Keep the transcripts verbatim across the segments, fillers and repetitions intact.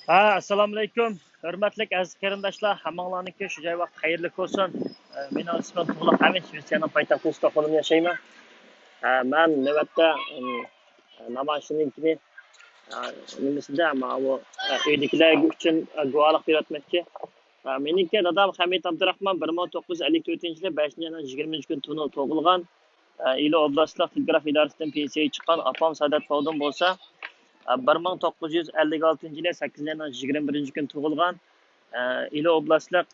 ھە، ئەسسالامۇئەلەيكۇم. ھۆرمەتلىك ئەزىز قېرىنداشلار، ھەممىڭلارنىڭكى شۇ جاي ۋاقتى خەيرلىك بولسۇن. ئە، مېنىڭ ئىسمىم تۇغلۇق ئەمىن، شىۋېتسىيەنىڭ پايتەختى ستوكھولمدا ياشايمەن. ئە، مەن نۆۋەتتە، ئىم، نامايىشنىڭكىنى، ئە، نېمىسىدە، ماۋۇ، ئە، ئۆيدىكىلەر ئۈچۈن، ئە، گۇۋاھلىق بېرىۋاتىمەنكى. ئە، مېنىڭكى دادام خەمىت ئابدۇراخمان بىر مىڭ توققۇز يۈز ئەللىك تۆتىنچى يىلى بەشىنچى ئاينىڭ يىگىرمە ئۈچىنچى كۈنى تۇغۇلغان. ئە، ئىلى ئوبلاستلىق تېلېگراف ئىدارىسىدىن پېنسىيەگە چىققان. ئاپام سائادەت فاۋدۇن بولسا، ئە، بىر مىڭ توققۇز يۈز ئەللىك ئالتىنچى يىلى سەككىزىنچى ئاينىڭ يىگىرمە بىرىنچى كۈنى تۇغۇلغان. ئە، ئىلى ئوبلاستلىق،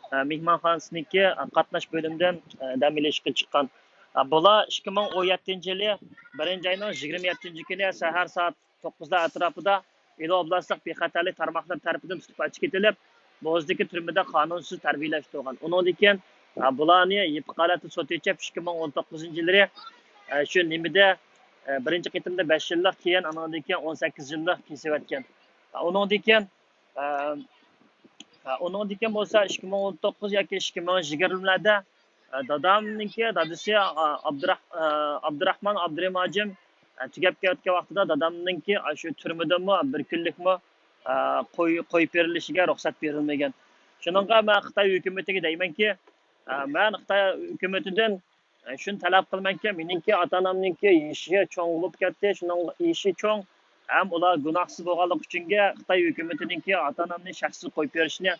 ئە، مېھمانخانىسىنىڭكى، ئە، قاتناش بۆلۈمىدىن، ئە، دەم ئېلىشقا چىققان. ئە، بۇلار ئىككى مىڭ ئون يەتتىنچى يىلى بىرىنچى ئاينىڭ يىگىرمە يەتتىنچى كۈنى سەھەر سائەت توققۇزلار ئەتراپىدا ئىلى ئوبلاستلىق بىخەتەرلىك تارماقلىرى تەرىپىدىن تۇتۇپ ئەچىگە ئېتىلىپ، موزىدىكى تۈرمىدە قانۇنسىز تەربىيەلەشتۈرۈلگەن. ئۇنىڭدىن كېيىن، ئە، بۇلارنى يېپىق ھالەتتە سوت ئېچىپ، ئىككى مىڭ ئون توققۇزىنچى يىلى، ئە، شۇ نېمىدە، ئە، بىرىنچى قېتىمدا بەش يىللىق، كېيىن ئانىڭدىن كېيىن ئون سەككىز يىللىق كېسىۋەتكەن. ئە، ئۇنىڭدىن كېيىن، ئە، ئە، ئۇنىڭدىن كېيىن بولسا ئىككى مىڭ ئون توققۇز ياكى ئىككى مىڭ يىگىرمىلەردە، ئە، دادامنىڭكى دادىسى، ئە، ئابدۇراھ-، ئە، ئابدۇراخمان ئابدۇرېھىم ھاجىم، ئە، تۈگەپ كېتىۋاتقان ۋاقتىدا دادامنىڭكى، ئە، شۇ تۈرمىدىمۇ بىر كۈنلۈكمۇ، ئە، قوي-، قويۇپ بېرىلىشىگە رۇخسەت بېرىلمىگەن. شۇنىڭغا مەن خىتاي ھۆكۈمىتىگە دەيمەنكى، ئە، مەن خىتاي ھۆكۈمىتىدىن، ئە، شۇنى تەلەپ قىلىمەنكى، مېنىڭكى ئاتا-ئانامنىڭكى يېشى چوڭ بولۇپ كەتتى، شۇنىڭ يېشى چوڭ ھەم ئۇلار گۇناھسىز بولغانلىقى ئۈچۈنگە خىتاي ھۆكۈمىتىنىڭكى ئاتا-ئانامنى شەخسىز قويۇپ بېرىشىنى،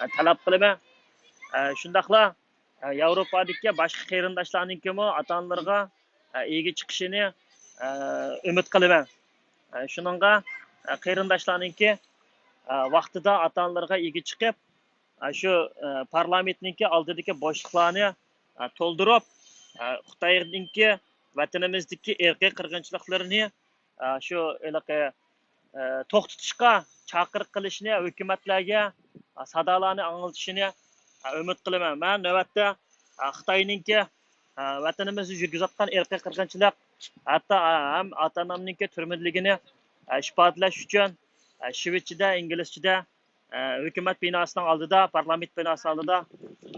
ئە، تەلەپ قىلىمەن. ئە، شۇنداقلا، ئە، ياۋروپادىكى باشقا قېرىنداشلارنىڭكىمۇ ئاتا-ئانىلىرىغا، ئە، ئىگە چىقىشىنى، ئە، ئۈمىد قىلىمەن. ئە، شۇنىڭغا، ئە، قېرىنداشلارنىڭكى، ئە، ۋاقتىدا ئاتا-ئانىلىرىغا ئىگە چىقىپ، ئە، شۇ، ئە، پارلامېنتنىڭكى ئالدىدىكى بوشلۇقلارنى، ئە، تولدۇرۇپ، ئە، خىتاينىڭكى ۋەتىنىمىزدىكى ئىرقىي قىرغىنچىلىقلىرىنى، ئە، شۇ ھېلىقى، ئە، توختىتىشقا چاقىرىق قىلىشىنى، ھۆكۈمەتلەرگە، ئە، سادالارنى ئاڭلىتىشىنى، ئە، ئۈمىد قىلىمەن. مەن نۆۋەتتە، ئە، خىتاينىڭكى، ئە، ۋەتىنىمىزدە يۈرگۈزۈۋاتقان ئىرقىي قىرغىنچىلىق، ھەتتا، ئە، ھەم ئاتا-ئانامنىڭكى تۈرمىدىلىكىنى، ئە، ئىپادىلەش ئۈچۈن، ئە، شىۋېتچىدە، ئىنگلىزچىدە، ئە، ھۆكۈمەت بىناسىنىڭ ئالدىدا، پارلامېنت بىناسى ئالدىدا،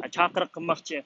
ئە، چاقىرىق قىلماقچى.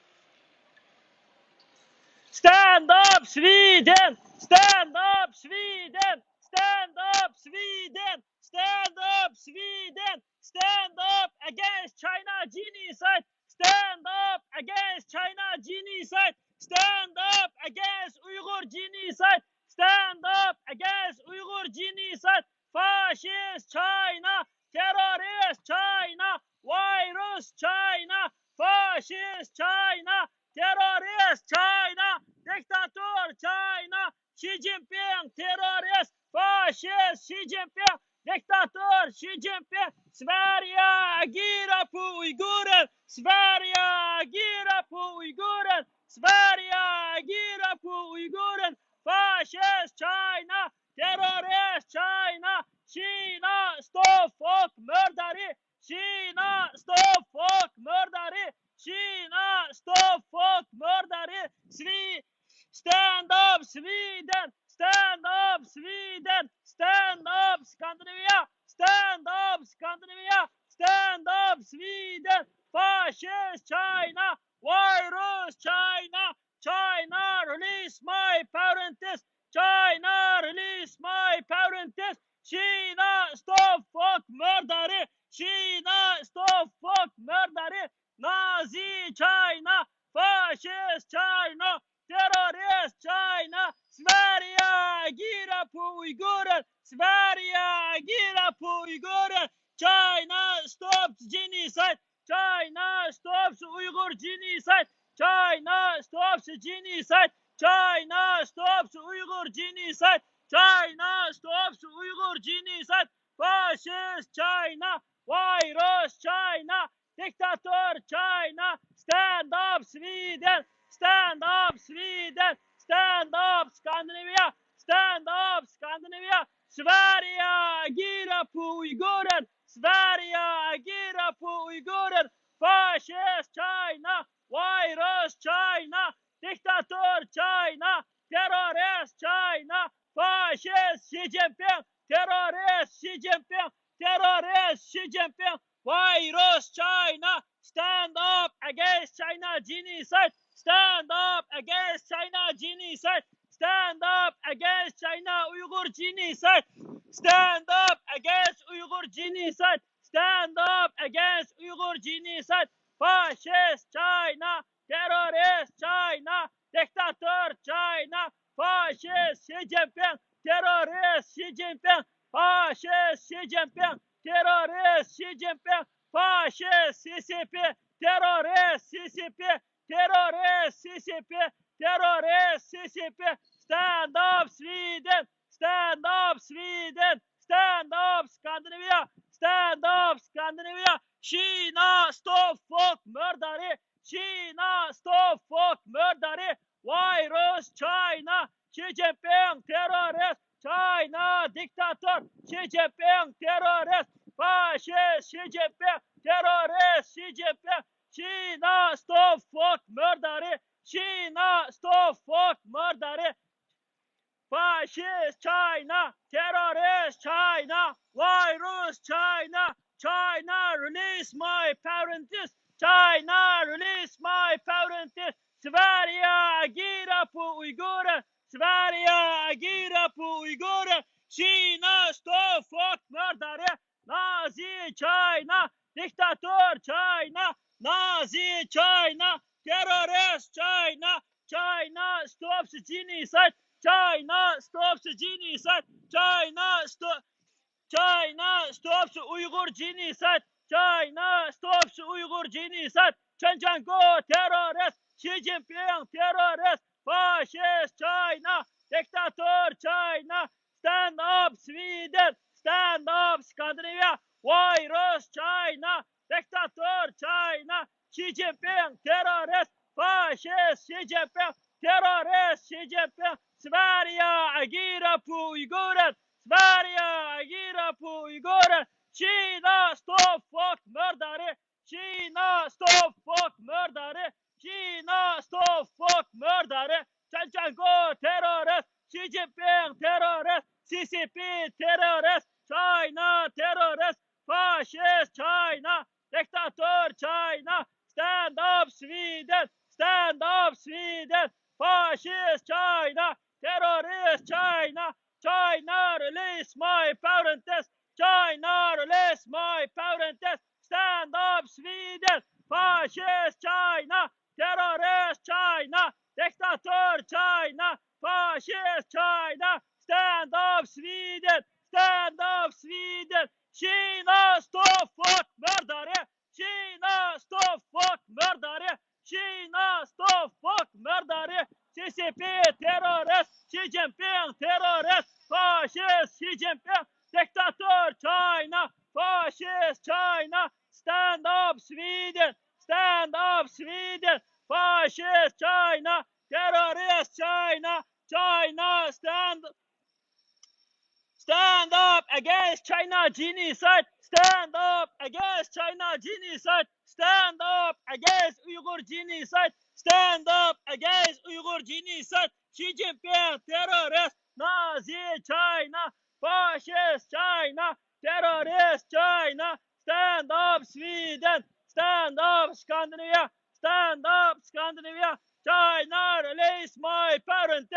Stand up Sweden! Stand up Sweden! Stand up Sweden! Stand up Sweden! Stand up against China genocide! Stand up against China genocide! Stand up against Uyghur genocide! Stand up against Uyghur genocide! Fascist China! Terrorist China! Virus China! Fascist China! Terrorist China! Diktator China! Xi Jinping terrorist! Fascist Xi Jinping! Diktator Xi Jinping! Sverige agerar på Uiguren! Sverige agerar på Uiguren! Sverige agerar på Uiguren! Fascist China! Terrorist China! Kina stop folkmörderi! Kina stop folkmörderi! Kina stop folkmörderi! Svi-, stand up Sweden! Stand up Sweden! Stand up Scandinavia! Stand up Scandinavia! Stand up Sweden! Fascist China! Virus China! China, release my parents! China, release my parents! Kina stop folkmörderi! Kina stop folkmörderi! Nazi China! Fascist China! Terrorist China! Sverige agerar på Uiguren! Sverige agerar på Uiguren! China stops genocide! China stops Uyghur genocide! China stops genocide! China stops Uyghur genocide! China stops Uyghur genocide! Fascist China! Virus China! Diktator China! Stand up Sweden! Stand up Sweden! Stand up Scandinavia! Stand up Scandinavia! Sverige agerar på Uiguren! Sverige agerar på Uiguren! Fascist China! Virus China! Diktator China! Terrorist China! Fascist Xi Jinping! Terrorist Xi Jinping! Terrorist Xi Jinping! Virus China! Stand up against China genocide! Stand up against China genocide! Stand up against China Uyghur genocide! Stand up against Uyghur genocide! Stand up against Uyghur genocide! Fascist China! Terrorist China! Diktator China! Fascist Xi Jinping! Terrorist Xi Jinping! Fascist Xi Jinping! Terrorist Xi Jinping! Fascist C C P! Terrorist C C P! Terrorist C C P! Terrorist C C P! Stand up Sweden! Stand up Sweden! Stand up Scandinavia! Stand up Scandinavia! China stop folk murdering! China stop folk murdering! Virus China! Xi Jinping terrorist! China diktator! Xi Jinping terrorist! Fascist Xi Jinping terrorist! Xi Jinping! China stop folk murdering! China stop folk murdering! Fascist China! Terrorist China! Virus China! China release my parents! China release my parents! Sverige agera på uigurer! Sverige agera på uigurer! China stop folk murdering! Nazi China! Diktator China! Nazi China! Terrorist China! China stops genocide! China stops genocide! China stop China stops Uyghur genocide! China stops Uyghur genocide! Chen Quanguo terrorist! Xi Jinping terrorist! Fascist China! Diktator China! Stand up Sweden! Stand up Scandinavia! Virus China! Diktator China! Xi Jinping terrorist! Fascist Xi Jinping terrorist! Xi Jinping! Sverige agera på uigurer! Sverige agera på uigurer! China stop folk murdering! China stop folk murdering! China stop folk murdering! Chen Quanguo terrorist! Xi Jinping terrorist! C C P terrorist! China terrorist! Fascist China! Diktator China! Stand up Sweden! Stand up Sweden! Fascist China! Terrorist China! China release my parents! China release my parents! Stand up Sweden! Fascist China! Terrorist China! Diktator China! Fascist China! Stand up Sweden! Stand up Sweden! China stop folk murdering! China stop folk murdering! China stop folk murdering! C C P terrorist! Xi Jinping terrorist! Fascist Xi Jinping! Diktator China! Fascist China! Stand up Sweden! Stand up Sweden! Fascist China! Terrorist China! China stand Stand up against China genocide! Stand up against China genocide! Stand up against Uyghur genocide! Stand up against Uyghur genocide! Xi Jinping terrorist! Nazi China! Fascist China! Terrorist China! Stand up Sweden! Stand up Scandinavia! Stand up Scandinavia! China release my parents!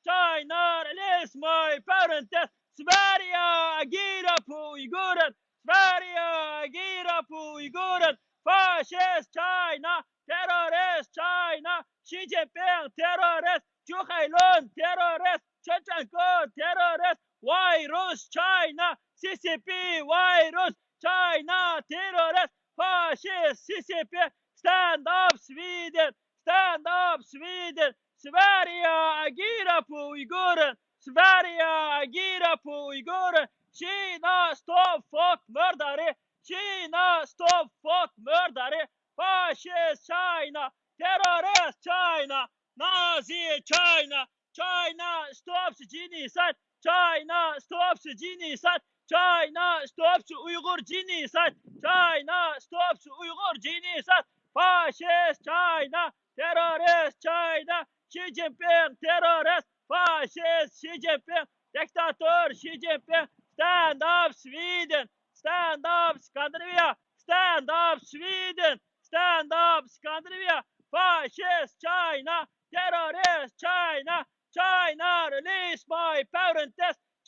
China release my parents! Sverige agera på uigurer! Sverige agera på uigurer! Fascist China! Terrorist China! Xi Jinping terrorist! Zhu Hailun terrorist! Chen Quanguo terrorist! Virus China! C C P virus! China terrorist! Fascist C C P! Stand up Sweden! Stand up Sweden! Sverige agera på uigurer! Sverige agera på uigurer! China stop folk murdering! China stop folk murdering! Fascist China! Terrorist China! Nazi China! China stops genocide! China stops genocide! China stops Uyghur genocide! China stops Uyghur genocide! Fascist China! Terrorist China! Xi Jinping terrorist! Fascist Xi Jinping! Diktator Xi Jinping! Stand up Sweden! Stand up Scandinavia! Stand up Sweden! Stand up Scandinavia! Fascist China! Terrorist China! China release my parents!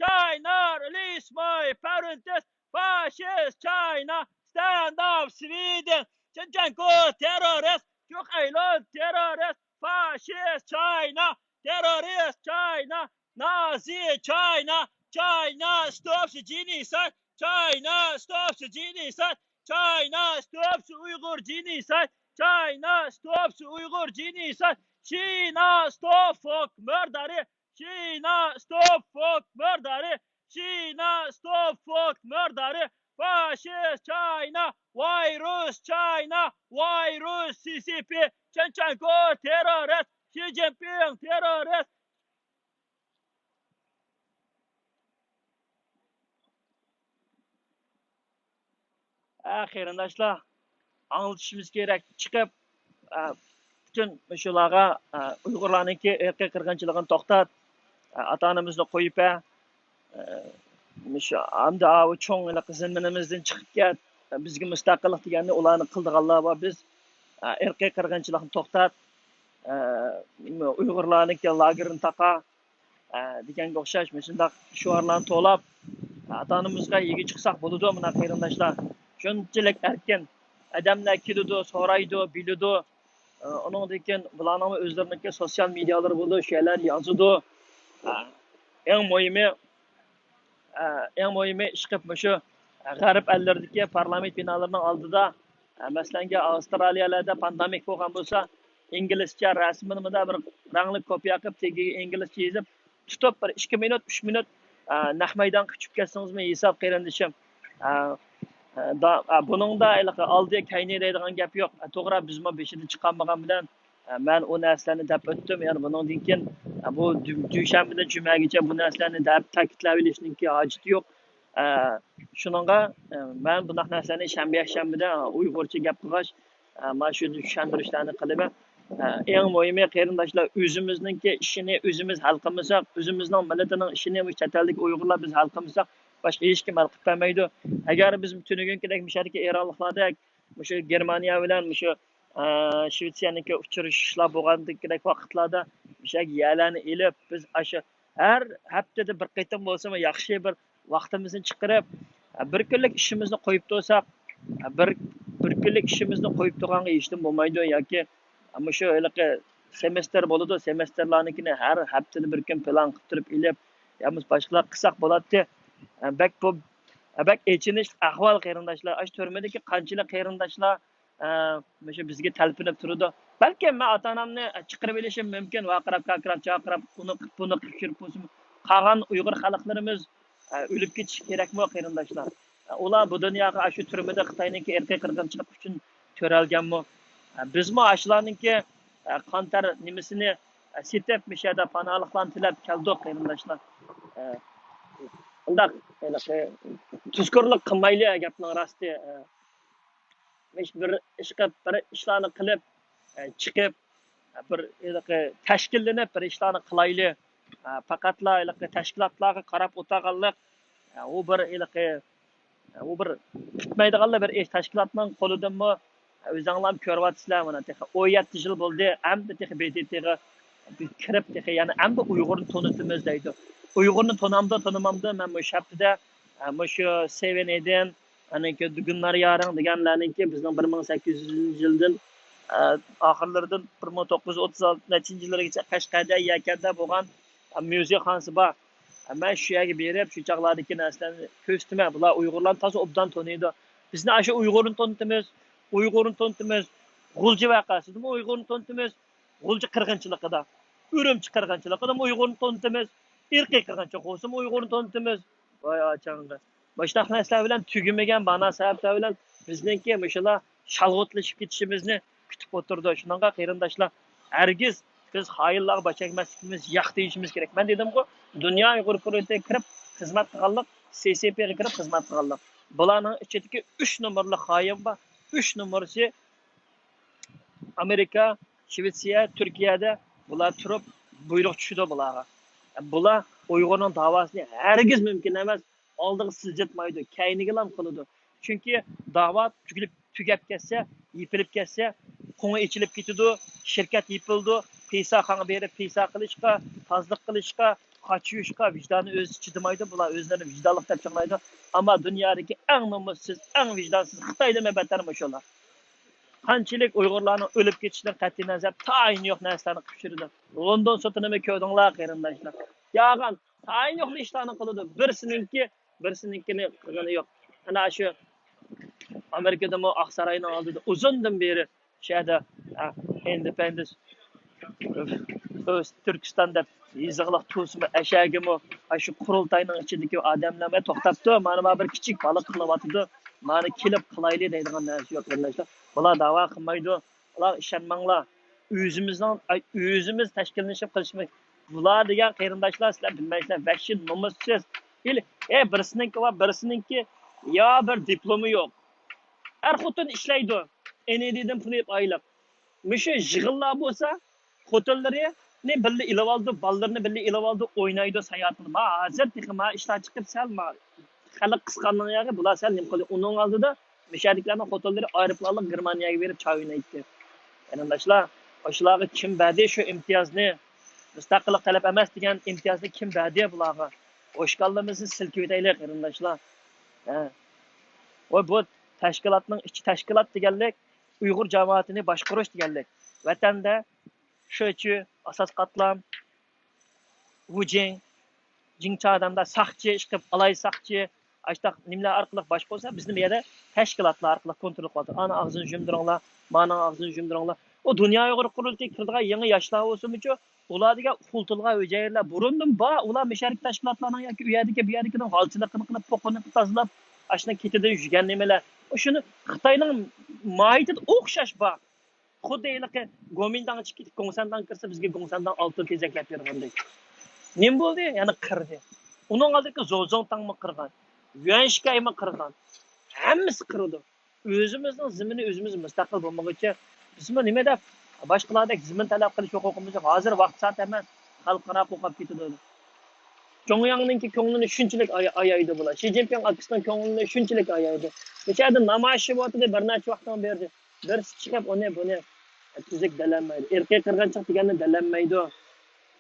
China, release my parents. Fascist China, stand up Sweden. Zinchenko terrorist, Zhuge Ailun terrorist. Fascist China, terrorist China, Nazi China. China stops genocide. China stops genocide. China stops Uyghur genocide. China stops Uyghur genocide. China stop folk murder. China stop folk murder. China stop folk murder. Fascist China, virus China, virus C C P, Zinchenko terrorist, Xi Jinping terrorist. ھە، قېرىنداشلار، ئاڭلىتىشىمىز كېرەك. چىقىپ، ئە، پۈتۈن مۇشۇلارغا، ئە، ئۇيغۇرلارنىڭكى ئىرقىي قىرغىنچىلىقىنى توختات، ئە، ئاتا-ئانىمىزنى قويۇپ، ئە، ئە، مۇشۇ ئەمدى ئاۋۇ چوڭ ھېلىقى زېمىنىمىزدىن چىقىپ كەت، ئە، بىزگە مۇستەقىللىق دېگەننى ئۇلارنى قىلىدىغانلار بار. بىز، ئە، ئىرقىي قىرغىنچىلىقنى توختات، ئە، ئۇيغۇرلارنىڭكى لاگېرىنى تاقا، ئە، دېگەنگە ئوخشاش مۇشۇنداق شوئارلارنى توۋلاپ، ئاتا-ئانىمىزغا ئىگە چىقساق بولىدۇ، مانا قېرىنداشلار. شۇنچىلىك ئەركىن. ئادەملەر كېلىدۇ، سورايدۇ، بىلىدۇ. ئە، ئۇنىڭدىن كېيىن بۇلارنىڭمۇ ئۆزلىرىنىڭكى سوتسىيال مېدىيالىرى بولىدۇ، شۇ يەرلەردە يازىدۇ. ئە، ئەڭ مۇھىمى، ئە، ئەڭ مۇھىمى ئىشقىلىپ مۇشۇ غەرب ئەللىرىدىكى پارلامېنت بىنالىرىنىڭ ئالدىدا، ئە، مەسىلەنگە ئاۋسترالىيەلەردە پاندېمىك بولغان بولسا، ئىنگلىزچە رەسىمىنى مۇنداق بىر رەڭلىك كوپىيە قىلىپ، تېگىگە ئىنگلىزچە يېزىپ، تۇتۇپ بىر ئىككى مىنۇت، ئۈچ مىنۇت، ئە، نەق مەيدانغا كۆچۈپ كەتسىڭىزمۇ ھېساب، قېرىندىشىم. ئە، ئە، دا-، ئە، بۇنىڭدا ھېلىقى ئالدى كەينى دەيدىغان گەپ يوق. ئە، توغرا، بىزمۇ بېشىدا چىقالمىغان بىلەن، ئە، مەن ئۇ نەرسىلەرنى دەپ ئۆتتۈم. يەنى بۇنىڭدىن كېيىن، ئە، بۇ دۈ-، دۈشەنبىدىن جۈمەگىچە بۇ نەرسىلەرنى دەپ تەكىتلەۋېلىشنىڭكى ھاجىتى يوق. ئە، شۇنىڭغا، ئە، مەن بۇنداق نەرسىلەرنى شەنبە، يەكشەنبىدە، ئە، ئۇيغۇرچە گەپ قىلغاچ، ئە، مانا شۇ چۈشەندۈرۈشلەرنى قىلىمەن. ئە، ئەڭ مۇھىمى، قېرىنداشلار، ئۆزىمىزنىڭكى ئىشىنى ئۆزىمىز ھەل قىلمىساق، ئۆزىمىزنىڭ مىللىتىنىڭ ئىشىنى مۇشۇ چەت ئەلدىكى ئۇيغۇرلار بىز ھەل قىلمىساق، باشقا ھېچكىم ھەل قىلىپ بەرمەيدۇ. ئەگەر بىز تۈنۈگۈنكىدەك مۇشۇ يەردىكى ئىرانلىقلاردەك، مۇشۇ گېرمانىيە بىلەن مۇشۇ، ئە، شۋېتسىيەنىڭكى ئۇچرىشىشلار بولغاندىكىدەك ۋاقىتلاردا مۇشۇ يەرگە يەرلەرنى ئېلىپ، بىز ئاشۇ ھەر ھەپتىدە بىر قېتىم بولسىمۇ ياخشى بىر ۋاقتىمىزنى چىقىرىپ، بىر كۈنلۈك ئىشىمىزنى قويۇپ تۇرساق، بىر، بىر كۈنلۈك ئىشىمىزنى قويۇپ تۇرغانغا ھېچنېمە بولمايدۇ. ياكى مۇشۇ ھېلىقى سېمېستىر بولىدۇ، سېمېستىرلارنىڭكىنى ھەر ھەپتىدە بىر كۈن پىلان قىلىپ تۇرۇپ ئېلىپ، يا بولمىسا باشقىلار قىلساق بولاتتى. بەك بۇ، بەك ئېچىنىشلىق ئەھۋال، قېرىنداشلار. ئاشۇ تۈرمىدىكى قانچىلىك قېرىنداشلار ئە، مۇشۇ بىزگە تەلپۈنۈپ تۇرىدۇ. بەلكىم مەن ئاتا-ئانامنى چىقىرىۋېلىشىم مۇمكىن، ۋارقىراپ، كارقىراپ، چارقىراپ، ئۇنى قىپ، بۇنى قىپ يۈرۈپ بولسىمۇ، قالغان ئۇيغۇر خەلقلىرىمىز، ئە، ئۆلۈپ كېتىشى كېرەكمۇ، قېرىنداشلار؟ ئە، ئۇلار بۇ دۇنياغا ئاشۇ تۈرمىدە خىتاينىڭكى ئىرقىي قىرغىنچىلىق ئۈچۈن تۆرەلگەنمۇ؟ ئە، بىزمۇ ئاشۇلارنىڭكى، ئە، قانتەر نېمىسىنى، ئە، سېتىپ، مۇشۇ يەردە پاناھلىقلارنى تىلەپ كەلدۇق، قېرىنداشلار. ئە، ئۇنداق، ھېلىقى، تۇزكورلۇق قىلمايلى، گەپنىڭ راستى. ئە، ھېچ بىر ئىشقا، بىر ئىشلارنى قىلىپ، ئە، چىقىپ، بىر ھېلىقى تەشكىللىنىپ بىر ئىشلارنى قىلايلى. ئە، پەقەتلا ھېلىقى تەشكىلاتلارغا قاراپ ئولتۇرغانلىق، ئە، ئۇ بىر ھېلىقى، ئۇ بىر پۈتمەيدىغانلا بىر ئىش. تەشكىلاتنىڭ قولىدىنمۇ، ئۆزۈڭلارمۇ كۆرۈۋاتىسىلەر مانا، تېخى ئون يەتتە يىل بولدى، ئەمدى تېخى ب د ت غا كىرىپ، تېخى يەنە ئەمدى ئۇيغۇرنى تونۇتىمىز دەيدۇ. ئۇيغۇرنى تونامدۇ، تونۇمامدۇ؟ مەن مۇشۇ ھەپتىدە، ئە، مۇشۇ سېۋېن ئېدىن، ئانىڭكى گۈلنار يارىڭ دېگەنلەرنىڭكى بىزنىڭ بىر مىڭ سەككىز يۈز يىلدىن، ئە، ئاخىرلىرىدىن بىر مىڭ توققۇز يۈز ئوتتۇز ئالتە نەچچىنچى يىللىرىغىچە قەشقەردە يەكەندە بولغان، ئە، ميۇزىك خانىسى بار. ئە، مەن شۇ يەرگە بېرىپ، شۇ چاغلاردىكى نەرسىلەرنى كۆرسىتىمەن. بۇلار ئۇيغۇرلارنى تازا ئوبدان تونۇيدۇ. بىزنى ئاشۇ ئۇيغۇرنى تونۇتىمىز، ئۇيغۇرنى تونۇتىمىز، غۇلجا ۋەقەسىدىمۇ ئۇيغۇرنى تونۇتىمىز، غۇلجا قىرغىنچىلىقىدا، ئۈرۈمچى قىرغىنچىلىقىدىمۇ ئۇيغۇرنى تونۇتىمىز، ئىرقىي قىرغىنچىلىق بولسىمۇ ئۇيغۇرنى تونۇتىمىز. ۋاي ئاچاڭغا. مۇشۇنداق نەرسىلەر بىلەن تۈگىمىگەن مانا سەۋەبلەر بىلەن بىزنىڭكى مۇشۇلار شالغۇتلىشىپ كېتىشىمىزنى كۈتۈپ ئولتۇرىدۇ. شۇنىڭغا قېرىنداشلار، ھەرگىز بىز خائىنلارغا باش ئەگمەسلىكىمىز ياق دېيىشىمىز كېرەك. مەن دېدىمغۇ، دۇنيا ئۇيغۇر قۇرۇلتىيىغا كىرىپ خىزمەت قىلغانلىق، سى سى پىغا كىرىپ خىزمەت قىلغانلىق. بۇلارنىڭ ئىچىدىكى ئۈچ نومۇرلۇق خائىن بار. ئۈچ نومۇرسى ئامېرىكا، شىۋېتسىيە، تۈركىيەدە بۇلار تۇرۇپ بۇيرۇق چۈشىدۇ بۇلارغا. بۇلار ئۇيغۇرنىڭ داۋاسىنى ھەرگىز مۇمكىن ئەمەس ئالدىغا سىلجىتمايدۇ، كەينىگىلا قىلىدۇ. چۈنكى داۋا تۈگۈلۈپ، تۈگەپ كەتسە، يېپىلىپ كەتسە، قوڭى ئېچىلىپ كېتىدۇ، شىركەت يېپىلىدۇ، پىساخانىغا بېرىپ پىسا قىلىشقا، تازىلىق قىلىشقا، قاچىيۇشقا ۋىجدانى ئۆزى چىدىمايدۇ، بۇلار ئۆزلىرىنى ۋىجدانلىق دەپ چىڭلايدۇ. ئەمما دۇنيادىكى ئەڭ نومۇسسىز، ئەڭ ۋىجدانسىز خىتايدىنمۇ بەتەر مۇشۇلار. قانچىلىك ئۇيغۇرلارنىڭ ئۆلۈپ كېتىشىدىن قەتئىي نەزەر، تايىنى يوق نەرسىلەرنى قىلىپ يۈرىدۇ. لوندون سوتىنىمۇ كۆردۈڭلار، قېرىنداشلار. يالغان، تايىنى يوق ئىشلارنى قىلىدۇ. بىرسىنىڭكى، بىرسىنىڭكىنى قىلغىنى يوق. ئەنە شۇ ئامېرىكىدىمۇ ئاقساراينىڭ ئالدىدا ئۇزۇندىن بېرى شۇ يەردە، ئە، ئىندېپېندېنس، ئۆز تۈركىستان دەپ يېزىقلىق تۇرسىمۇ، ئەشەگىمۇ، ئاشۇ قۇرۇلتاينىڭ ئىچىدىكى ئادەملەرمۇ توختاپتۇ. مانا، مانا بىر كىچىك بالا قىلىۋاتىدۇ. مانا كېلىپ قىلايلى دەيدىغان نەرسە يوق، قېرىنداشلار. بۇلار داۋا قىلمايدۇ. بۇلارغا ئىشەنمەڭلار. ئۆزىمىزنىڭ، ئاي، ئۆزىمىز تەشكىللىشىپ قىلىشىمىز. بۇلار دېگەن قېرىنداشلار، سىلەر بىلمەيسىلەر، ۋەھشىي نومۇسسىز. ھېلى، ئە، بىرسىنىڭكى بار، بىرسىنىڭكى يا بىر دىپلومى يوق. ئەر خوتۇن ئىشلەيدۇ. ئېنىدىدىن پۇل ئېلىپ ئايلىق. مۇشۇ يىغىنلار بولسا، خوتۇنلىرىنى بىللە ئېلىۋالىدۇ، بالىلىرىنى بىللە ئېلىۋالىدۇ، ئوينايدۇ، ساياھەت قىلىدۇ. ما ھازىر تېخى ما ئىشلار چىقىپ سەل ما خەلق قىسقاننىڭ ياغى بۇلار سەل نېمە قىلدى. ئۇنىڭ ئالدىدا مۇشۇ يەردىكىلەرنىڭ خوتۇنلىرى ئايروپىلانلىق گېرمانىيەگە بېرىپ چاي ئوينايتتى. قېرىنداشلار، ئاشۇلارغا كىم بەردى شۇ ئىمتىيازنى؟ مۇستەقىللىق تەلەپ ئەمەس دېگەن ئىمتىيازنى كىم بەردى بۇلارغا؟ ئوشكاللىمىزنى سىلكىۋېتەيلى، قېرىنداشلار. ھە. ۋە بۇ تەشكىلاتنىڭ ئىچى، تەشكىلات دېگەنلىك ئۇيغۇر جامائىتىنى باشقۇرۇش دېگەنلىك. ۋەتەندە شۆچۈ، ئاساس قاتلام، ۋۇجىڭ، جىڭچا ئادەملەر ساقچى، ئىشقىلىپ ئالاي ساقچى، ئاشتاق نېمىلەر ئارقىلىق باشقۇرسا، بىزنى بۇ يەردە تەشكىلاتلار ئارقىلىق كونترول قىلىۋاتىدۇ. ئانا ئاغزىنى يۇمدۇرۇڭلار، مانىڭ ئاغزىنى يۇمدۇرۇڭلار. ئۇ دۇنيا ئۇيغۇر قۇرۇلتىيى كىرىدىغان يېڭى ياشلار بولسىمۇچۇ، ئۇلار دېگەن ئۇخلىتىلغان ھۈجەيرىلەر بۇرۇندىن بار. ئۇلار مۇشۇ يەردىكى تەشكىلاتلارنىڭ ياكى ئۇ يەردىكى، بۇ يەردىكىنىڭ غالچىلىقىنى قىلىپ، پوقىنى تازىلاپ، ئاشۇنىڭ كېتىدىن يۈگەن نېمىلەر. شۇنى خىتاينىڭ ماھىيىتىدە ئوخشاش بار. خۇددى ھېلىقى گومىنداڭ چىقىپ كېتىپ، گوڭسەنداڭ كىرسە، بىزگە گوڭسەنداڭ ئالتۇن تېزەكلەپ بېرىدىغاندەك. نېمە بولدى؟ يەنە قىردى. ئۇنىڭ ئالدىدىكى زوزۇڭتاڭمۇ قىرغان، يۈەنشىكايمۇ قىرغان. ھەممىسى قىرىدۇ. ئۆزىمىزنىڭ زېمىنى ئۆزىمىز مۇستەقىل بولمىغۇچە، بىزمۇ نېمە دەپ باشقىلاردەك زېمىن تەلەپ قىلىش ھوقۇقىمىز يوق. ھازىر ۋاقىت سائەت ئەمەس، خەلقئارا قوقاپ كېتىدۇ. جۇڭياڭنىڭكى كۆڭلىنى شۇنچىلىك ئاي-، ئايايدۇ بۇلار. شى جىنپىڭ ئاكىسىنىڭ كۆڭلىنى شۇنچىلىك ئايايدۇ. مۇشۇ يەردە نامايىش بولۇۋاتىدۇ، بىر نەچچە ۋاقىتنىڭ بېرى. بىرسى چىقىپ ئۇنى، بۇنى تۈزۈك دەلەلمەيدۇ. ئىرقىي قىرغىنچىلىق دېگەننى دەلەلمەيدۇ.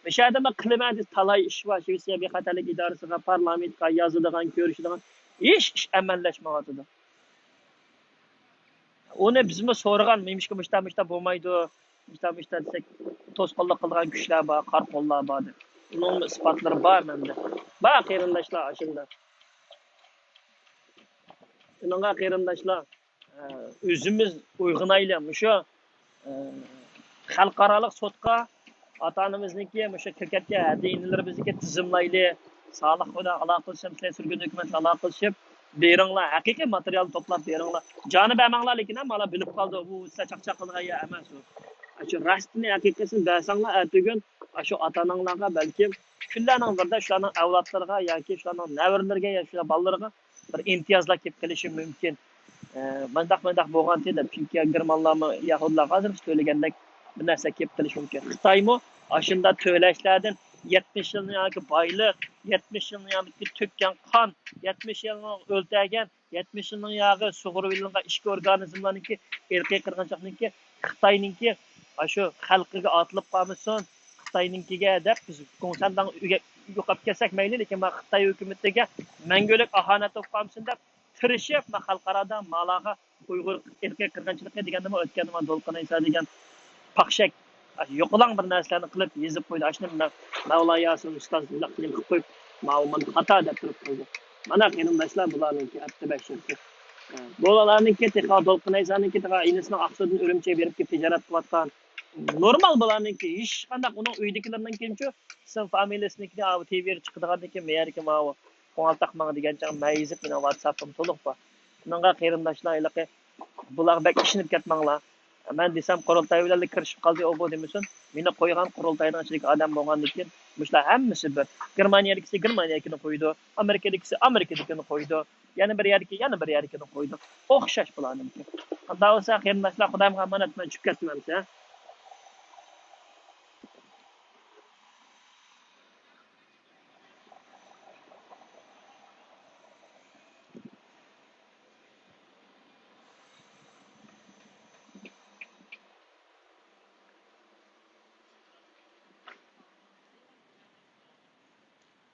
مۇشۇ يەردە مەن قىلىمەن دېسە تالاي ئىش بار. شىۋېتسىيە بىخەتەرلىك ئىدارىسىغا، پارلامېنتقا يازىدىغان، كۆرۈشىدىغان، ھېچ ئىش ئەمەللەشمەيۋاتىدۇ. ئۇنى بىزمۇ سورىغان، نېمىشقا مۇشتا، مۇشتا بولمايدۇ، مۇشتا، مۇشتا دېسەك، توسقۇنلۇق قىلىدىغان كۈچلەر بار، قارا قوللار بار دەپ. ئۇنىڭمۇ ئىسپاتلىرى بار مەندە. بار قېرىنداشلار ئاشۇنداق. شۇنىڭغا قېرىنداشلار، ئە، ئۆزىمىز ئويغىنايلى. مۇشۇ، ئە، خەلقئارالىق سوتقا ئاتا-ئانىمىزنىڭكى، مۇشۇ كىركەتكە ھەدە ئىنىلىرىمىزنىڭكى تىزىملايلى. سالىھ بىلەن ئالاقىلىشىپ، سىلەر سۈرگۈن ھۆكۈمەت بىلەن ئالاقىلىشىپ بېرىڭلار. ھەقىقىي ماتېرىيال توپلاپ بېرىڭلار. جانى بەرمەڭلار، لېكىن ھەم ئالا بىلىپ قالدى، بۇ سىلەر چاقچاق قىلىدىغان يەر ئەمەس ئۇ. شۇ راستىنى، ھەقىقىتىنى بەرسەڭلار، ئەتىگۈن ئاشۇ ئاتا-ئاناڭلارغا بەلكىم كۈنلەرنىڭ بىرىدە شۇلارنىڭ ئەۋلادلىرىغا ياكى شۇلارنىڭ نەۋرىلىرىگە يا شۇلار بالىلىرىغا بىر ئىمتىيازلار كېلىپ قېلىشى مۇمكىن. ئە، مانداق، مانداق بولغانتى دەپ، چۈنكى گېرمانلارمۇ يەھۇدىيلارغا ھازىر بىز تۆلىگەندەك بىر نەرسە كېلىپ قېلىشى مۇمكىن. خىتايمۇ ئاشۇنداق تۆلەشلەردىن يەتمىش يىلنىڭ ياكى بايلىق، يەتمىش يىلنىڭ ياكى تۆككەن قان، يەتمىش يىلنىڭ ئۆلتۈرگەن، يەتمىش يىلنىڭ ياغى سۇغۇرۇۋېلىنغان ئىچكى ئورگانىزملارنىڭكى، ئىرقىي قىرغىنچىلىقنىڭكى، خىتاينىڭكى ئاشۇ خەلقىگە ئاتىلىپ قالمىسۇن، خىتاينىڭكىگە دەپ بىز گوڭسەنداڭ يوقاپ كەتسەك مەيلى، لېكىن مانا خىتاي ھۆكۈمىتىگە مەڭگۈلۈك ئاھانەت بولۇپ قالمىسۇن دەپ تىرىشىپ، مانا خەلقئارادا مالارغا ئۇيغۇر ئىرقىي قىرغىنچىلىقى دېگەندىمۇ ئۆتكەندە مانا دولقۇن ئەيسا دېگەن پاخشەك يوقىلاڭ بىر نەرسىلەرنى قىلىپ يېزىپ قويدى. ئاشۇنى مەۋلا ياسىن ئۇستاز مۇنداق قىلىپ قويۇپ، ماۋۇ مانا خاتا دەپ تۇرۇپ قالدى. مانا قېرىنداشلار، بۇلارنىڭكى ئەپتى بەشىرىكى. بۇلارنىڭكى تېخى دولقۇن ئەيسانىڭكى تېخى ئىنىسىنىڭ ئاقسۇدىن ئۈرۈمچىگە بېرىپ تىجارەت قىلىۋاتقان. نورمال بۇلارنىڭكى. ھېچقانداق ئۇنىڭ ئۆيىدىكىلىرىنىڭكىنچۇ ئىسىم فامىلىسىنىڭكىنى ئاۋۇ تىۋىگە چىقىدىغاندىن كېيىن مەيەردىكى ماۋۇ قوڭالتاق ماڭا دېگەن چاغ مەن يېزىپ، مېنىڭ ۋاتساپىم تولۇق بار. شۇنىڭغا قېرىنداشلار ھېلىقى بۇلارغا بەك ئىشىنىپ كەتمەڭلار. مەن دېسەم قۇرۇلتاي بىلەنلا كىرىشىپ قالدى ئۇ بۇ دېمىسۇن. مېنى قويغان قۇرۇلتاينىڭ ئىچىدىكى ئادەم بولغاندىكىن مۇشۇلار ھەممىسى بىر. گېرمانىيەدىكىسى گېرمانىيەدىكىنى قويىدۇ. ئامېرىكىدىكىسى ئامېرىكىدىكىنى قويىدۇ. يەنە بىر يەردىكى يەنە بىر يەردىكىنى قويىدۇ. ئوخشاش بۇلارنىڭكى. ئۇنداق بولسا قېرىنداشلار، خۇدايىمغا ئامانەت، مەن چۈشۈپ كەتتىم ئەمسە.